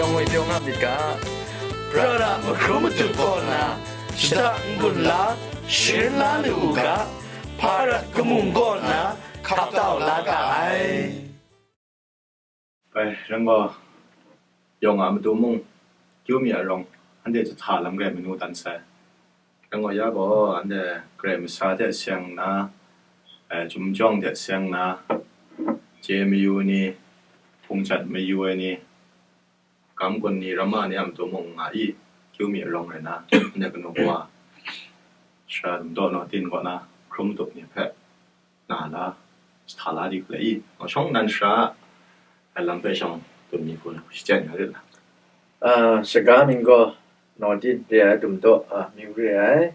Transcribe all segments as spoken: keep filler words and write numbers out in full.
Ngoi pyaw nga myit ga, prat a mahkrum matup kaw nna, shada n-gun la, sharin la lu u ga, hpa rat kamung kaw nna, hkap tau la ga ai. Bai, rai gaw, yawng a matu mung, kyu mi a rawng, anhte jahta lam rai manu dan sai. Rai gaw, ya gaw, anhte Karai Masha hte seng nna, eh, Chyum Jawng hte seng nna, chye mayu ni, hpung jat mayu ai ni, kam gun ni, ramma ni a matu mung nga i, kyu mi a rawng rai nna, anhte kanu kawa, sara dum daw naw tin kaw na, hkrum tup ni hpe, na la, jahta la di hku le i, shawng nnan sara, a lam hpe shawng dum ni hku shachyen nga rit la. Ah, shaga mying gaw, Nawdin re ai, Dum Daw, ah, myu re ai,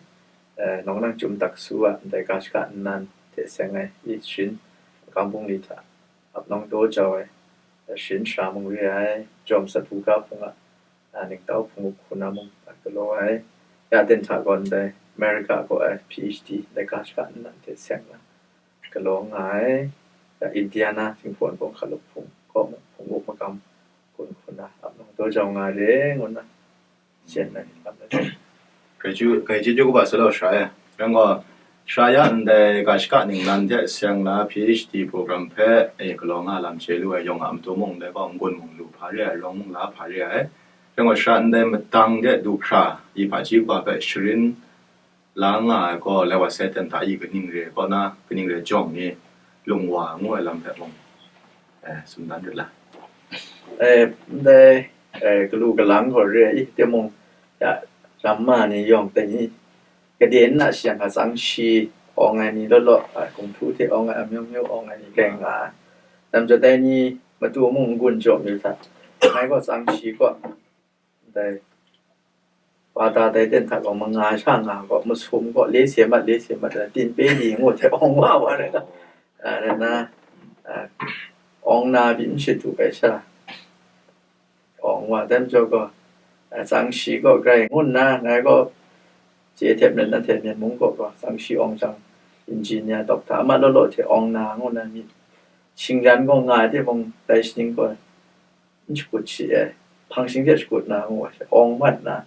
eh, Nawng Nang Chyum Daksu a ndai ga shaka nnan hte seng ai, i sharin, Magam Bungli hta, ap nawng daw jau ai, eh, sharin sara mung re ai, Jawm Sat Buga Hpung a, ah, Ningtau Hpung Up hku na mung, ah, galaw ai, ya ten hta gaw ndai, America kaw ai, P H D, ndai ga shaka nnan hte seng na, galaw nga ai, ya Indiana, Jinghpaw Wunpawng Hkalup Hpung, kaw mung, Hpung Up Magam, gun hku na, ap nawng daw jau nga re, ngu na, Chyen ai lam ai. Grai chyeju, grai chyeju kaba sa law sara e. Rai gaw, sara ya ndai ga shaka ningnan hte seng na P H D program hpe, e, galaw nga lam chye lu ai yawng a matu mung, dai gaw n-gun mung lu hpa re ai, rawng mung la hpa re ai. Rai gaw, sara ndai madang de du hkra, i hpaji kaba hpe sharin la nga ai gaw, lai wa sai ten hta i kaning re kaw na, kaning re jawng ni, lung wa ngu ai lam hpe mung, eh, tsun dan rit la. Eh, ndai, eh, galu galang gaw re ai, i, timung, ya, ramma ni yawng dai ni, gade nna shang hka tsang shi awng ai ni law law, ah, kung htu hte awng ai, amyu myu awng ai ni rai nga ai. Lam jaw dai ni matu mung n-gun jaw mi hta, ngai gaw tsang shi gaw, ndai, wata dai ten hta gaw, manga sha nga gaw, masum gaw, le se mat, le se mat, tin pe di ngu hte awng wa wa rai na, a, rai na, a, awng na byin shadu ai sha, awng wa dan jaw gaw, a, tsang shi gaw grai ngu nna, ngai gaw, chye hte mren na hte Myen mung gaw gaw, tsang shi awng jang, engineer, doctor, amat law law hte awng na ngu nna myit shingran gaw nga ai timung, dai shaning gaw, n shakut shi ai, hpang shing hte shakut na ngu ai, awng mat na,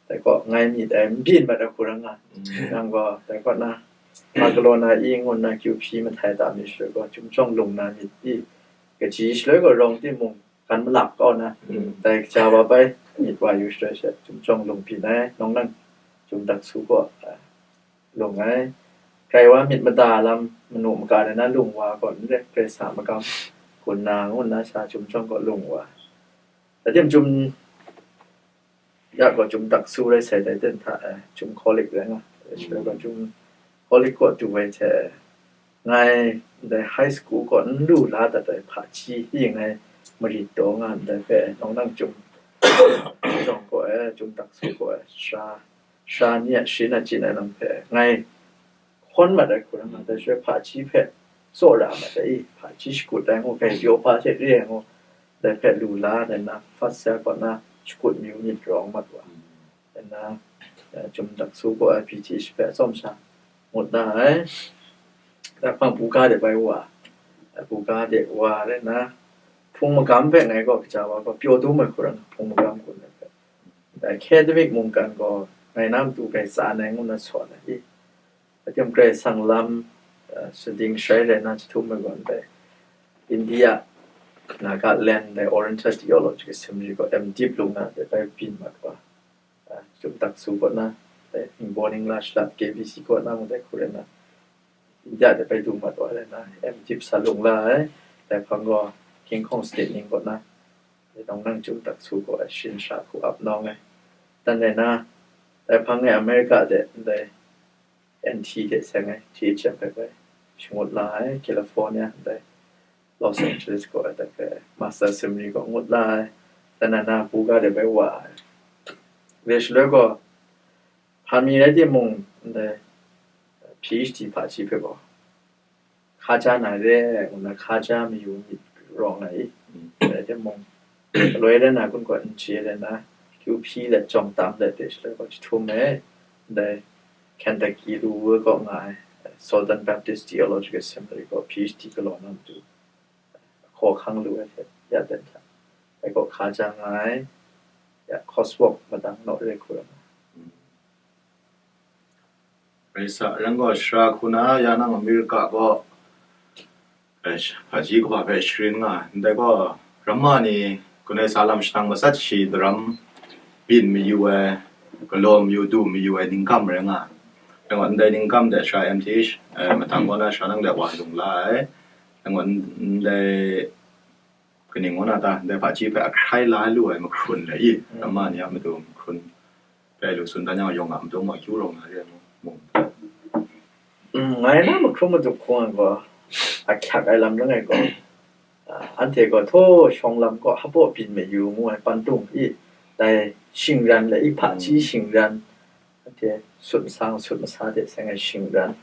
dai gaw ngai myit ai, n byin mat ai hku rai nga. Mm. Yang gaw, dai gaw na, ma galaw na i ngu nna kyu hpyi mahtai tam mi shaloi gaw, Chyum Jawng lung na myit pyi, kaji shaloi gaw rawng timung, gan malap kau na, mm, dai kaja wa bai myit wa yu shaloi she, Chyum Jawng lung byin ai, Nawng Nang Chyum Daksu gaw, a, lung ai. Grai wa myit mada lam manu maka rai na lung wa gaw n rai, Karai Kasang a magam gun na ngu nna sha Chyum Jawng gaw lung wa. Dai tim Chyum ya gaw Chyum Daksu rai sai, dai ten hta, eh, Chyum College rai nga. Shaloi gaw Chyum College kaw du ai hte, ngai ndai high school kaw n lu la dat ai hpaji, i ngai marit taw nga ndai hpe, Nawng Nang Chyum Jawng gaw, eh, Chyum Daksu gaw, eh, sara sara ni a sharin achyin ai lam hpe ngai hkawn mat ai hku rai nga, dai shaloi hpaji hpe tsawra mat ai, hpaji shakut ai ngu, grai pyaw hpa hte re ai ngu, dai hpe lu la, dai na, first year kaw na shakut myu myit rawng mat wa, dai na, eh, Chyum Daksu gaw ai P T H hpe atsawm sha ngut na ai, dai hpang buga de bai wa, ai buga de wa rai na, Hpung Magam hpe ngai gaw kaja wa gaw pyaw dum ai hku rai nga, Hpung Magam gun ai hpe. Academic mungkan gaw ngai na matu grai tsan ai ngu na sawn ai i. Aten Karai Kasang lam, uh, suding shai rai na jahtum ai gaw ndai India, Nagaland, ndai Oriental Theological Seminary gaw M.Div lung na ndai bai byin mat wa. Uh, Chyum Daksu kaw na, ndai Ningbaw Ningla Shalat K B C kaw na, ndai hku rai na, India de bai du mat wa rai na, M.Div sa lung la ai, dai hpang gaw King Kong State ning kaw na, Nawng Nang Chyum Daksu gaw ai sharin sara hku ap nawng ai. Dan rai na, dai hpang e America de ndai N T de seng ai, T H M hpe bai shangut la ai, California ndai Los Angeles kaw ai, dai hpe Master Seminary kaw ngut la ai. Dan rai na, buga de bai wa ai. Re shaloi gaw, hpa mi rai timung, ndai P H D hpaji hpe gaw, hkaja na re ai ngu na hkaja mayu myit rawng ai i. Mm. Rai timung, galoi rai na kun kaw n chye rai na, kyu hpyi let jawng tam let de shaloi gaw jahtum e, ndai Kentucky Louisville kaw nga ai Southern Baptist Theological Seminary kaw P H D galaw na matu, hkaw hkang lu ai hte ya ten hta, dai kaw hkaja nga ai. Ya, coursework madang naw re hku ram. Rai sa, yang gaw, shara hku na ya nang America gaw, eh, hpaji kaba hpe sharin nga, ndai gaw, ramma ni, kunai sa lam shanang matsat shi daram byin mayu ai, galaw mayu, du mayu ai ningkam rai nga. Yang gaw, ndai ningkam de shara M T H, eh, matang gaw na shara nang de wa lung la ai. Yang gaw, ndai, kaning ngu na ta, ndai hpaji hpe ahkrai la lu ai mahkrun le i, ramma ni a matu mahkrun rai lu tsun dan yang, yawng a matu mung akyu rawng na re ai mu, mu. Mm, ngai na mahkrun matu hkung ai gaw, ahkyak ai lam langai gaw, ah, anhte gaw htaw shawng lam gaw hpaw byin mayu ngu ai pantung i, dai shingran le i hpaji shingran, anhte sut masang, sut masa de seng ai shingran,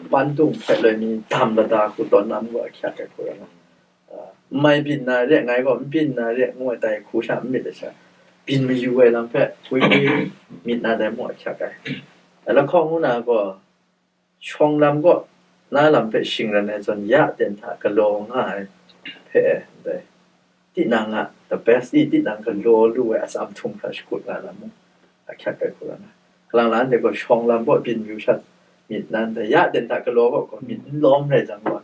pantung hpe loi mi dam lada hku tawn na mung gaw ahkyak ai hku rai nga. N mai byin na re, ngai gaw n byin na re, ngu ai dai hku sha n myit ai sha, byin mayu ai lam hpe, gwi gwi myit na dai mung ahkyak ai. Lahkawng ngu na gaw, shawng lam gaw, na lam hpe shingran ai zawn, ya ten hta galaw nga ai hpe, ndai, tinang a, the best i, tinang galaw lu ai atsam htum hkra shakut nga lam mung, ahkyak ai hku rai nga. Kalang la anhte gaw shawng lam gaw byin yu shat myit nan, dai ya ten hta galaw gaw, gaw myit n lawm rai jang gaw,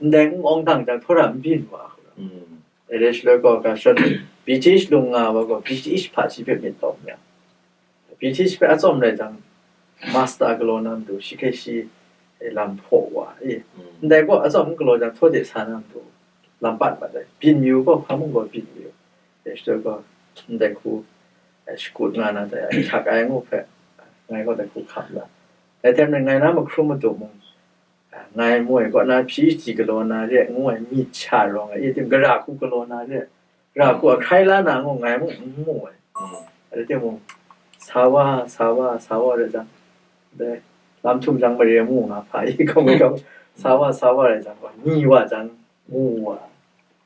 ndai n awng dang jang, htaw ra n byin wa hku rai. Mm. Irish loi gaw, ga shon, British lung nga wa gaw, British hpaji hpe myit lawm yang, British hpe atsawm rai jang, master galaw na matu, shi hkrai shi, e, lam hpaw wa, e. Mm. Ndai gaw atsawm n galaw jang, htaw de sa na matu, lam pat mat ai. Byin yu gaw, hpa mung gaw byin yu. E, shi gaw, ndai hku, e, shakut nga na dai, ahkyak ai ngu hpe, ngai gaw dai hku hkam la. Dai hte maren ngai na mahkrum matu mung, ngai mu ai kaw na, P H D galaw na re ngu ai myit sha rawng ai, i tim gara hku galaw na re, gara hku ahkrai la na ngu ngai mung n mu ai. Mm. Rai timung, sa wa, sa wa, sa wa rai jang, dai, lam htum jang mare mu nga hpa i gaw, gaw, sa wa, sa wa rai jang gaw, ni wa jang, mu wa.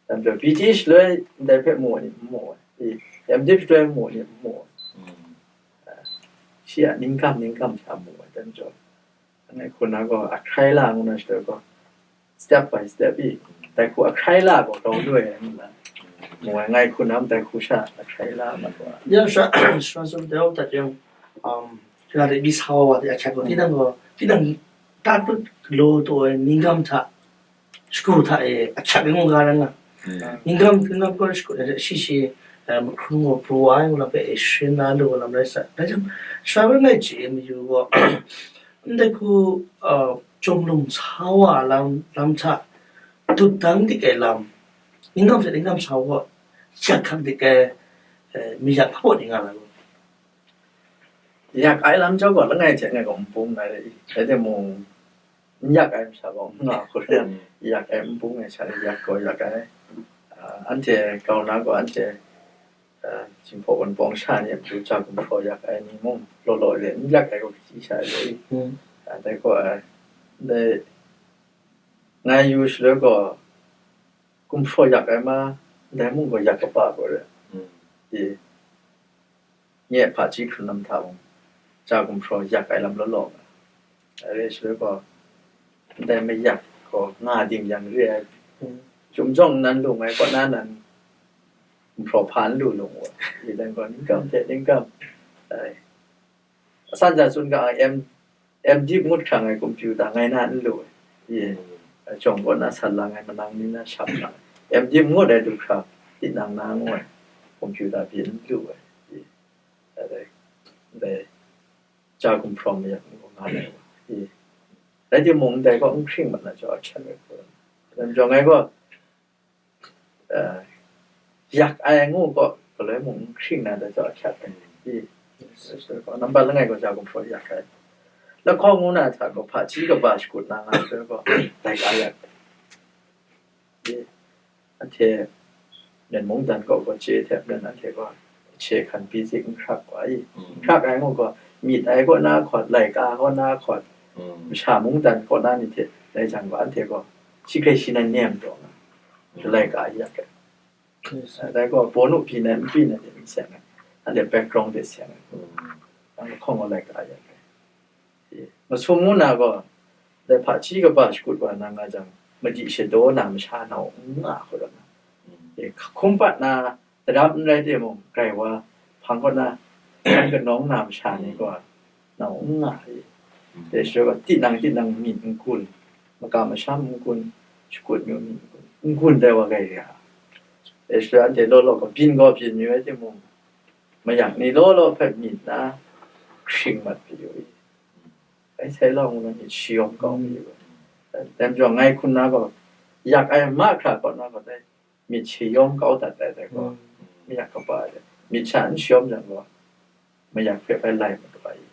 Dan jaw, British loi ndai hpe mu ai ni n mu ai, i, M Div loi mu ai ni n mu ai. Mm. Shi a ningkam, ningkam sha mu ai, dan jaw. Ngai hku na gaw, ahkrai la ngu na shadaw gaw, step by step i, dai hku ahkrai la gaw, grau lu ai ngu na, mu ai, ngai hku na dai hku sha ahkrai la mat wa. Ya, sha, sha sum tau dat yang, um, sha de bi sa wa de ahkyak gaw, tinang gaw, tinang ta tut lo taw ai ningkam hta, shakut hta e, ahkyak ai ngu ga rai nga. Mm. Ningkam, ningkam gaw shakut e, shi shi, eh, mahkrung gaw pru wa ai ngu lam hpe e sharin na lu ai lam rai sa. Dai jang, sha bai ngai chye mayu gaw, ndai hku, uh, chyawm lung sa wa lam, lam hta, dut dang dik ai lam, ningkam hte ningkam sa wa, yak hkak dik ai, eh, mi yak hpa baw ning nga na lu. Yak ai lam chyawm gaw, langai hte ngai gaw n bung ai, rai timung, n yak ai masha gaw n nga hku rai, mm, yak ai n bung ai sha, yak gaw yak ai. Ah, anhte grau na gaw, anhte, ah, Jinghpaw Wunpawng sha ni a matu ja gumhpraw yak ai ni mung, law law re n yak ai gaw, kaji sha re i. Mm. Ah, dai gaw, ah, dai, ngai yu shaloi gaw, gumhpraw yak ai ma, ndai mung gaw yak kaba gaw re. Mm. I, nye hpaji hkrun lam hta mung, ja gumhpraw yak ai lam law law nga. Dai re shaloi gaw, ndai mayak gaw nga ding yang re ai. Mm. Chyum jawng nan lung ai kaw na nan, gumhpraw hpa n lu lung wa. I dan gaw, ningkam hte ningkam, ai, asan ja tsun ga ai, M, M Div ngut hkra ngai computer ngai na n lu ai. I, mm, jawng kaw na san lang ai, manang ni na shap lang ai. M Div ngut ai du hkra, tinang na ngu ai, computer byin n lu ai. I, dai, dai, dai, ja gumhpraw mayak ngu nga ai wa. I, rai timung, ndai gaw n hkring mat na jaw, ahkyak ai hku rai. Dai majaw ngai gaw, eh, yak ai ngu gaw, galoi mung n hkring na dai jaw ahkyak ai. I, nambat langai gaw ja gumhpraw yak ai. Lahkawng ngu na hta gaw, hpaji kaba shakut na nga ai gaw, laika yak ai. I, anhte myen mungdan kaw gaw chye hte maren, anhte gaw hkye hkan pyi zik n hkrak wa i. Mm. N hkrak ai ngu gaw, myit ai kaw na hkawt, laika kaw na hkawt, mm, masha mungdan kaw na ni hte rai jang gaw, anhte gaw shi hkrai shi nan nem taw nga, mm, laika yak ai. Yes. Dai gaw, bawnu hpyi nan, n hpyi nan hte n seng ai, anhte background hte seng ai. Mm. Nang lahkawng gaw laika yak ai. Masum ngu na gaw, dai hpaji kaba shakut wa na nga jang, madi shadaw na masha nau n nga hkawt na. Mm. E, hkum pat na, tadap n rai timung, grai wa, hpang kaw na, hpang kanawng na masha ni gaw, nau n nga ai. Dai shaloi gaw, tinang tinang myit n gun, makam masham n gun, shakut myu myit n gun, n gun dai wa grai re ai. Dai shaloi anhte law law gaw byin gaw byin myu ai timung, mayak ni law law hpe myit na hkring mat pyi u i. Dai sai lawng nna myit shayawm kau pyi u. Dai majaw ngai hkun na gaw, yak ai mahkra kaw na gaw dai myit shayawm kau dat ai dai gaw, mayak kaba ai, myit sha n shayawm jang gaw, mayak hpe bai lai mat kaba i.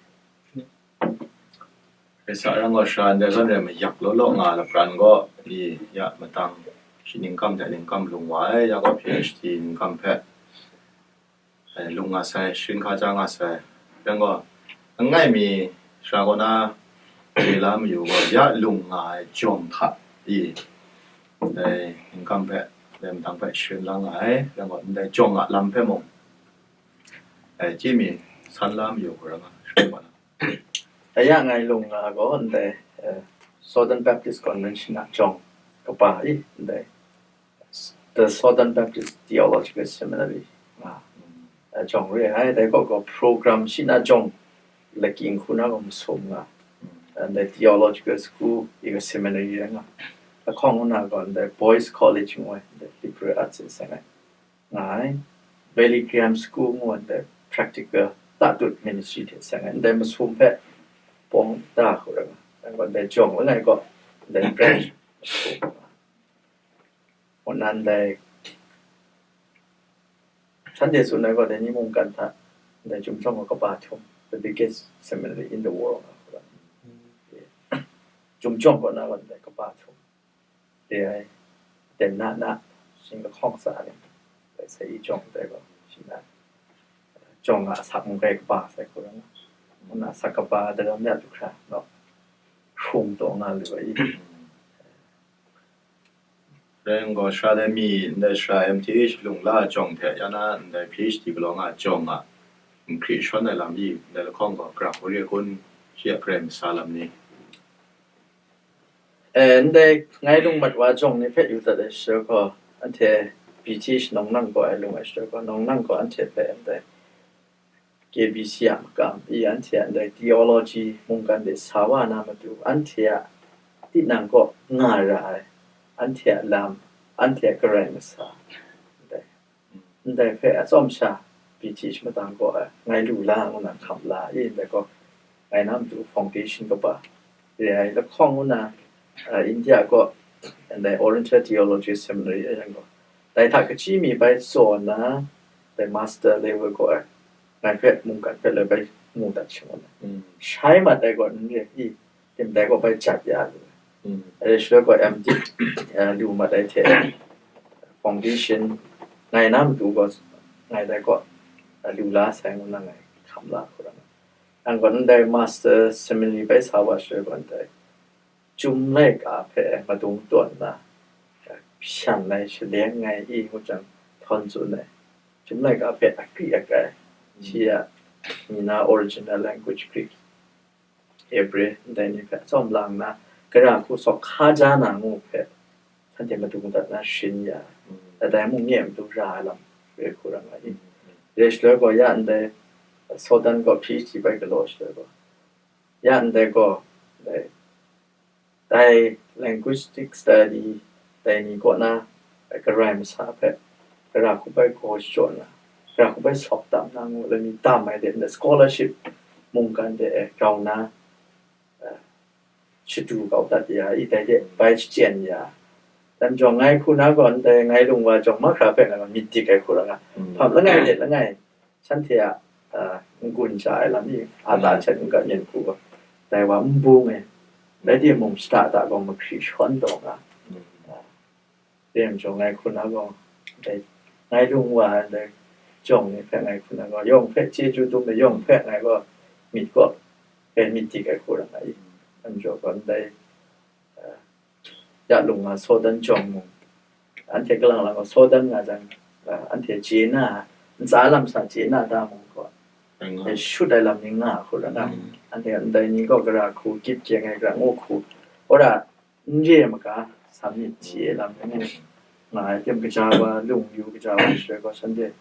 Kaisa rang gaw, sara ndai zawn rai mayak law law nga lapran gaw, i, ya matang, shi ningkam hte ningkam lung wa ai, ya gaw P H D ningkam hpe, eh, lung nga sai, sharin hkaja nga sai. Yang gaw, langai mi sara kaw na chye la mayu gaw, ya lung nga ai jawng hta i, dai ningkam hpe, dai matang hpe sharin la nga ai. Yang gaw, ndai jawng a lam hpe mung, eh, chye mi san la mayu hkra nga, sara kaw na. Aya ngai lung nga gaw ndai, eh, Southern Baptist Convention a jawng kaba i ndai, the Southern Baptist Theological Seminary nga, eh, jawng re ai, dai kaw gaw program shi na jawng lakying hku na gaw masum nga, ndai theological school i ga seminary rai nga, lahkawng nna gaw ndai Boys College ngu ai, ndai liberal arts hte seng ai nga ai, Billy Graham School ngu ai ndai practical tatut ministry hte seng ai, ndai masum hpe pawng da hku rai nga, dai gaw ndai jawng langai gaw ndai branch masum nga. Ngu nna ndai Sunday tsun ai gaw dai ni mungkan hta ndai Chyum Jawng gaw kaba htum, the biggest seminary in the world nga hku rai. Chyum Jawng kaw na gaw ndai kaba htum. Re ai, aten na na, shing lahkawng tsa ai, dai sai i jawng dai gaw, shi na, jawng a asak n grai kaba sai hku rai nga, nna asak kaba dai lam ya du hkra, naw, hkrung taw nga lu ai i. Rai ngu gaw, sara dai mi, ndai sara M T H lung la jawng hte, ya na ndai P H D galaw nga jawng a, n hkri shawn ai lam i, ndai lahkawng gaw, gara hku re kun, shi a garai masa lam ni? Eh, ndai ngai lung mat wa jawng ni hpe yu dat ai shaloi gaw, anhte British nawng nang gaw ai lung ai shaloi gaw, nawng nang gaw anhte hpe ndai K B C a makam i anhte a ndai theology mungkan de sa wa na matu, anhte a tinang kaw nga ra ai, anhte a lam, anhte a garai masa, ndai, ndai hpe atsawm sha British mata kaw ai ngai lu la ngu na hkam la i, ndai gaw, ngai na matu foundation kaba re ai lahkawng ngu na, ah, India kaw ndai Oriental Theology Seminary a yang gaw, dai hta kachyi mi bai tsaw nna, dai master level kaw ai, ngai hpe mungkan hpe lai bai mu dat shangun ai. Shai mat ai gaw n re i, tim dai gaw bai jat ya lu ai. Dai shaloi gaw M D, eh, lu mat ai hte, foundation ngai na matu gaw, ngai dai gaw, eh, lu la sai ngu na ngai hkam la hku rai. Nang gaw ndai master seminary bai sa wa shaloi gaw ndai, Chyum laika hpe madung tawn nna, shan ai shaleng ai i ngu jang, htawn tsun ai, Chyum laika hpe akri akai, shi a, mi na original language Greek, Hebrew, ndai ni hpe tsawm lang nna, gara hku sawk hkaja na ngu hpe, shanhte madung dat na sharin ya, dai mung nye matu ra ai lam re hku rai nga i. Re shaloi gaw, ya ndai Sawdan gaw P H D bai galaw shaloi gaw, ya ndai gaw, dai, dai linguistic study, dai ni kaw na, dai garai masa hpe, gara hku bai gaw shachyaw na, gara hku bai sawk tam na ngu, lani tam ai de, ndai scholarship mungkan de e grau na, eh, shadu kau dat ya, i dai de bai shachyen ya. Dan jaw ngai hku na gaw, ndai ngai lung wa jawng mahkra hpe ngai myit dik ai hku rai nga. Hpam langai let langai, shanhte a, a, n-gun sha ai lam ni, a ta hten n-gat myen hku gaw, dai wa n bung e, rai timung, shada da gaw mahkri shawn taw nga. A, re ai majaw, ngai hku na gaw, dai, ngai lung wa ai dai jawng ni hpe ngai hku na gaw, yawng hpe chyeju dum ai, yawng hpe ngai gaw myit gaw, dai myit dik ai hku rai nga i. Dai majaw gaw, ndai, a, ya lung nga Sawdan jawng mung, anhte kalang lang gaw Sawdan nga jang, a, anhte chye na, ntsa lam sa chye na da mung gaw, e shut ai lam ni nga hku rai nga. Anhte ndai ni gaw gara hku, gyip gyeng ai gara ngu hku, wora n re ai maga, sa myit chye ai lam ni ngu nga ai tim, kaja wa lung yu, kaja wa shaloi gaw shanhte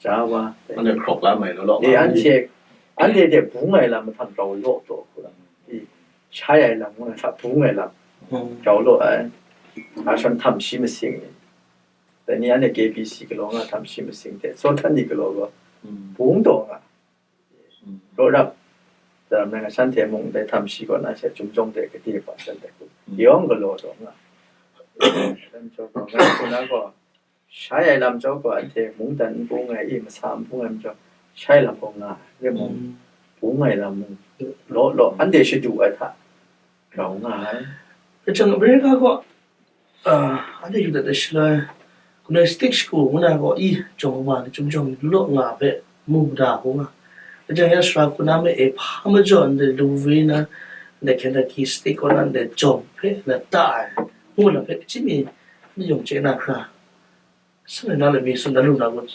da wa. Anhte hkrawk la mai law law e, nga. Anhte, anhte hte bung ai lam mahtang grau law taw hku lam. E, shai ai lam ngu na hta bung ai lam grau law ai. Ashan htam shi masing ni. Dai ni anhte K B C galaw nga htam shi masing hte, Sawhtan ni galaw gaw, bung taw nga. Raw rap, daram nang shanhte mung dai htam shi kaw na she, Chyum Jawng de gade wa shanhte hku yawng galaw taw nga. Lam jaw gaw, ngai hku na gaw, shai ai lam jaw gaw, anhte mungdan n bung ai, i masa n bung ai majaw, shai lam gaw nga ai, re mung, bung ai lam mung, law law, anhte shadu ai hta, grau nga ai. Hpang America gaw, ah, anhte yu dat ai shaloi, Gnostic shagu ngu na gaw, i, jawng wa ni, Chyum Jawng ni, law nga hpe, mu da hku nga. Hpang ya sara hku na me e, hpa majaw ndai Louisville na, ndai Kentucky State kaw na, ndai jawng hpe lata ai, ngu na hpe, kaji mi, ni yawng chye na hkra, sangai na lami tsun dan lu na kun?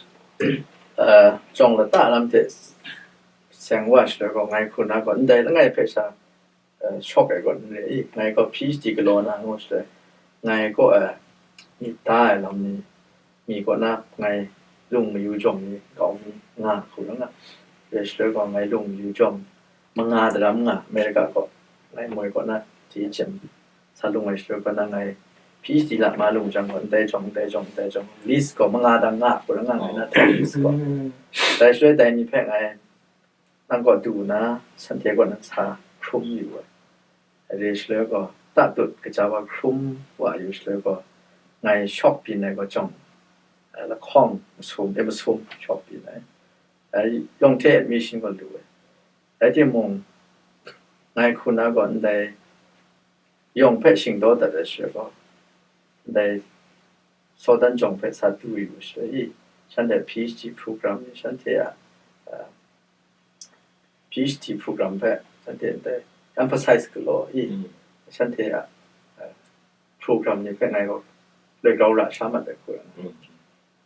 Eh, jawng lata lam hte seng wa shaloi gaw, ngai hku na gaw, ndai langai hpe sha, eh, shawk ai gaw n re i, ngai gaw P H D galaw na ngu shaloi, ngai kaw, eh, myit da ai lam ni, mi kaw na ngai lung mayu jawng ni, kau mi nga hku lam nga, re shaloi gaw, ngai lung mayu jawng manga daram nga, America kaw, ngai moi kaw na, T H M sa lung ai shaloi gaw na, ngai P H D la ma lung jang gaw, ndai jawng, ndai jawng, ndai jawng, list gaw manga dang nga hku lam nga, ngai na tau list gaw. Dai shaloi dai ni hpe ngai, nang kaw du na, shanhte kaw na sa hkrum yu ai. Re shaloi gaw, tatut kaja wa hkrum wa yu shaloi gaw, ngai shawk byin ai gaw jawng, eh, lahkawng masum, e masum shawk byin ai. Dai yawng hte admission gaw lu ai. Rai timung, ngai hku na gaw ndai yawng hpe shingdaw dat ai shaloi gaw, ndai Sawhtan jawng hpe sa du yu shaloi i, shanhte P H D program ni, shanhte a, uh, P H D program hpe shanhte ndai emphasize galaw i, shanhte a, uh, program ni hpe ngai gaw loi grau ra sha mat ai hku rai nga.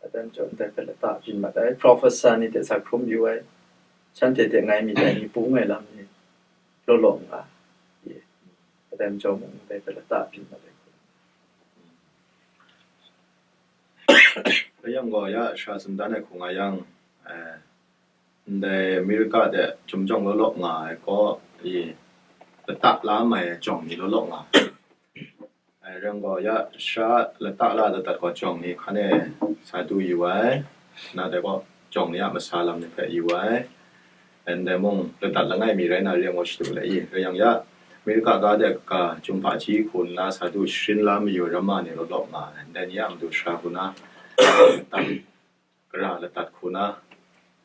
Aten chyawm ndai hpe lata byin mat ai, professor ni hte sa hkrum yu ai, shanhte hte ngai myit ai ni bung ai lam ni law law nga ai. Aten chyawm mung ndai hpe lata byin mat ai hku. Rai yang gaw, ya sara tsun dan ai hku nga yang, eh, ndai America de Chyum Jawng law law nga ai gaw, i, lata la mai ai jawng ni law law nga ai. Ai, rai yang gaw, ya sara lata la dat dat gaw jawng ni hkan e sa du yu ai, na dai gaw jawng ni a masa lam ni hpe yu ai. And then mung ladat langai mi rai na, rai yang gaw shadu le i, rai yang ya America ga de ga Chyum hpaji hku nna sa du sharin la mayu ai ramma ni law law nga ai. And then ya madu sara hku na, gara ladat hku na,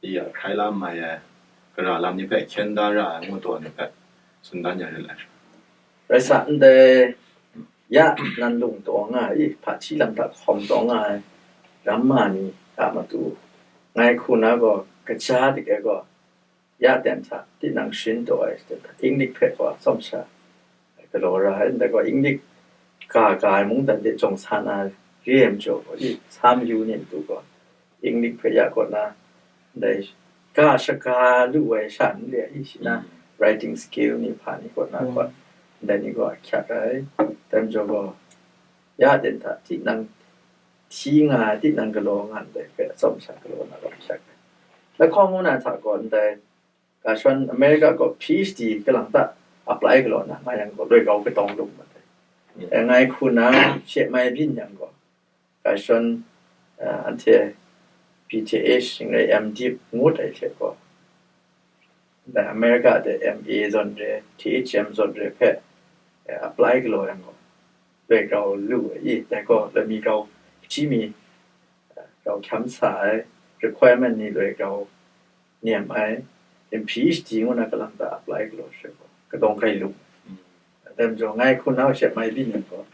i a hkrai la mai ai, gara lam ni hpe hkyen da ra ai ngu taw ni hpe tsun dan ya rit ai. Rai sa, ndai ya nan lung taw nga ai, hpaji lam hta hkawm taw nga ai ramma ni a matu, ngai hku na gaw, kaja dik ai gaw, ya ten hta tinang sharin taw ai, Inglik hpe gaw atsawm sha galaw ra ai, ndai gaw Inglik ga ga ai mungdan de jawng sa na re ai majaw gaw, i, sa mayu ni matu gaw, Inglik hpe ya kaw na, ndai ga shaga lu ai sha n re ai, i, shi na, writing skill ni hpa ni kaw na gaw, ndai ni gaw ahkyak ai. Dai majaw gaw, ya ten hta tinang hti nga ai, tinang galaw nga ndai hpe atsawm sha galaw na gaw ahkyak ai. Lahkawng ngu na hta gaw ndai, ga shawn America gaw P H D kalang ta apply galaw na nga yang gaw, loi grau katawng lung mat ai. Eh, ngai hku na she mai byin yang gaw, ga shawn, eh, anhte B T H shing rai M Div ngut ai hte gaw, dai America de M A zawn re, T H M zawn re hpe, eh, apply galaw yang gaw, loi grau lu ai i, dai gaw lami grau hti mi, eh, grau hkyam sa ai, requirement ni loi grau nem ai, then P H D ngu na kalang ta apply galaw she gaw, kadawng hkai lung. Dai majaw ngai hku na she mai byin yang gaw,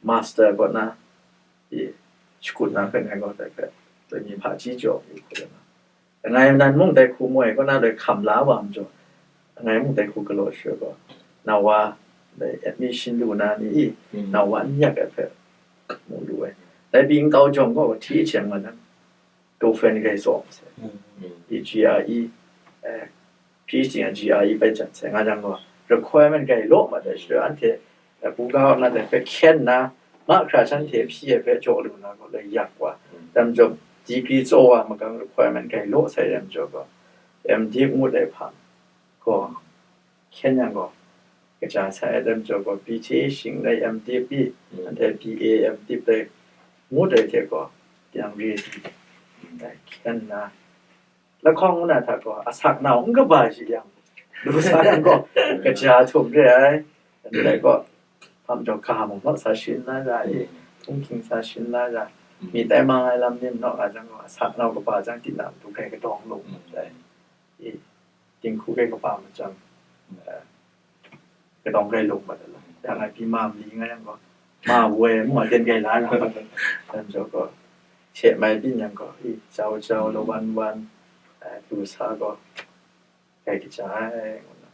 master kaw na, i, shakut na hpe ngai gaw dai hpe, loi mi hpaji jaw mi hku na. Ngai nan mung dai hku moi kaw na loi hkam la wa majaw, ngai mung dai hku galaw she gaw, nau wa dai admission lu na ni i, nau wa n yak ai hpe mu lu ai. Dai pyi nkau jawng gaw T H M nga jang, Dauphin gai tsawm sai. I G R E, eh, P H D nga G R E bai jan sai. Nga jang gaw, requirement gai law mat ai shaloi, anhte, eh, buga na dai hpe hkyen na, mahkra shanhte hpyi ai hpe jaw lu na gaw, lai yak wa. Dai majaw, degree tsaw wa magang requirement gai law sai lam jaw gaw, M.Div ngut ai hpang gaw, hkyen yang gaw, kaja sai ai lam jaw gaw, B T A shing lai M.Div i, anhte B A M.Div lai ngut ai hte gaw, yang ready dai hkyen na, lahkawng nna hta gaw, asak nau n kaba shi yang, lu sa yang gaw, kaja htum re ai, ndai gaw, hpam jaw ga mung naw sa shin la ra i, hpung hking sa shin la ra, mi tai mang ai lam ni naw a jang gaw, asak nau kaba jang tinang du kai kadawng lung mat ai, i, dinghku kai kaba macam, eh, kadawng kai lung mat ai lam. Yang ai pyi ma mali nga yang gaw, ma woi mu a ten kai la ra mat ai lam jaw gaw, she mai byin yang gaw, i, jau jau, lawan wan, eh, lu sa gaw, kai kaja ai, ngu na.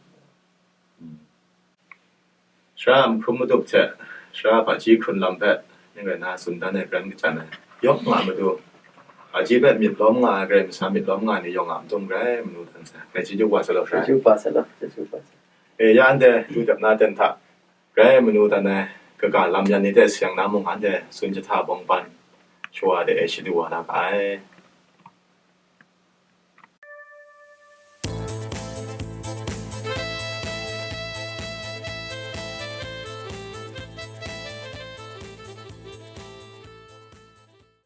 Sara a hkrum madup hte, sara a hpaji hkrun lam hpe, ning rai na, tsun dan ai pran kachyan ai, yawng nga madu. Hpaji hpe myit lawm nga ai, Karai Kasang myit lawm nga ai ni yawng a matu n rai, manu dan sai. Ngai chyeju wa sa law, sara. Chyeju wa sa law, chyeju wa sa. E, ya anhte, lu dep na ten hta, Karai manu dan ai, kaga lam yan ni hte seng na mung, anhte tsun jahta bawng ban, shawa de e shadu wa na ga ai.